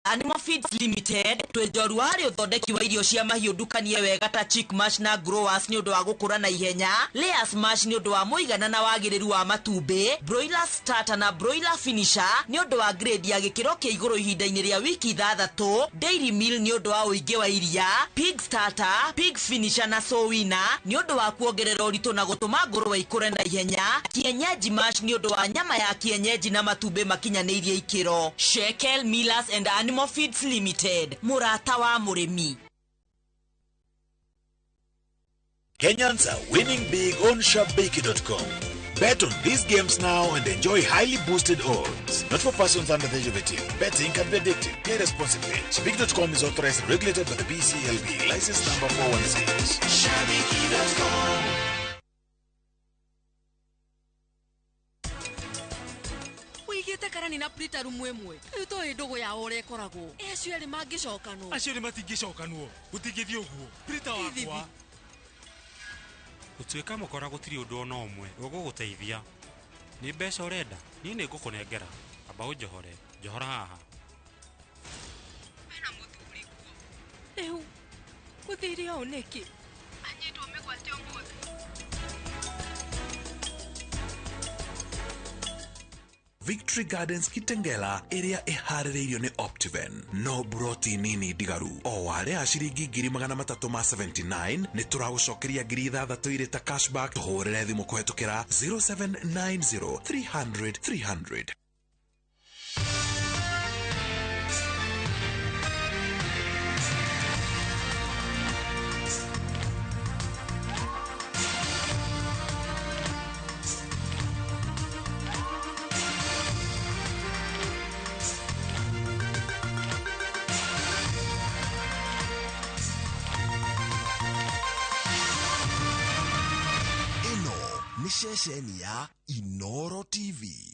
Animal Feeds Limited twĩ njorua harĩ ũthondeki wa irio cia mahiũ ndukanie wega ta chick mash na growers nĩ ũndũ wa gũkũra na ihenya, layers mash nĩ ũndũ wa mũigana na wagĩrĩru wa matumbĩ, broiler starter na broiler finisher nĩ ũndũ wa grade ya gĩkĩro kĩa igũrũ ihinda-inĩ rĩa wiki 6, dairy meal nĩ ũndũ wa ũingĩ wa iria, pig starter, pig finisher na sowina nĩ ũndũ wa kuongerera ũritũ na gũtũma ngũrũwe ikũre na ihenya, kienyeji mash nĩ ũndũ wa nyama ya kienyeji na matumbĩ makinyanĩirie ikĩro. Shekel Millers and Animal Feeds Limited, mũrata wa mũrĩmi. Kenyans are winning big on Shabiki.com. Bet on these games now and enjoy highly boosted odds. Not for persons under the age of 18. Betting can be addictive. Play responsibly. Shabiki.com is authorized and regulated by the BCLB. License number 416. Shabiki.com. Wĩigĩte karani na Prita rumu ĩmwe rĩu tũĩ ndũgũ yao ũrĩa ĩkoragwo. Ĩ acio erĩ mangĩcokanwo? Acio erĩ matingĩcokanwo, gũtingĩthiĩ ũguo. Prita wakwa. Gũtuĩka mũkora gũtirĩ ũndũ ona ũmwe ũgũgũteithia. Nĩ mbeca ũrenda, niĩ nĩ ngũkũnengera. Amba ũnjohore, njohora haha. Mena mũthuri kuo. Rĩu gũthire ũũ nĩkĩ? Anyitwo mĩgwate ũmũthĩ. Victory Gardens Kitengela ĩrĩa ĩharĩrĩirio nĩ Optiven no buroti nini ndigaru o warĩa ciringi 379,000 nĩ tũragũcokeria 6,000 irĩ ta cashback. Tũhũrĩre thimũ kũhetũkĩra 0790 300 300. Ceceni ya Inoro TV.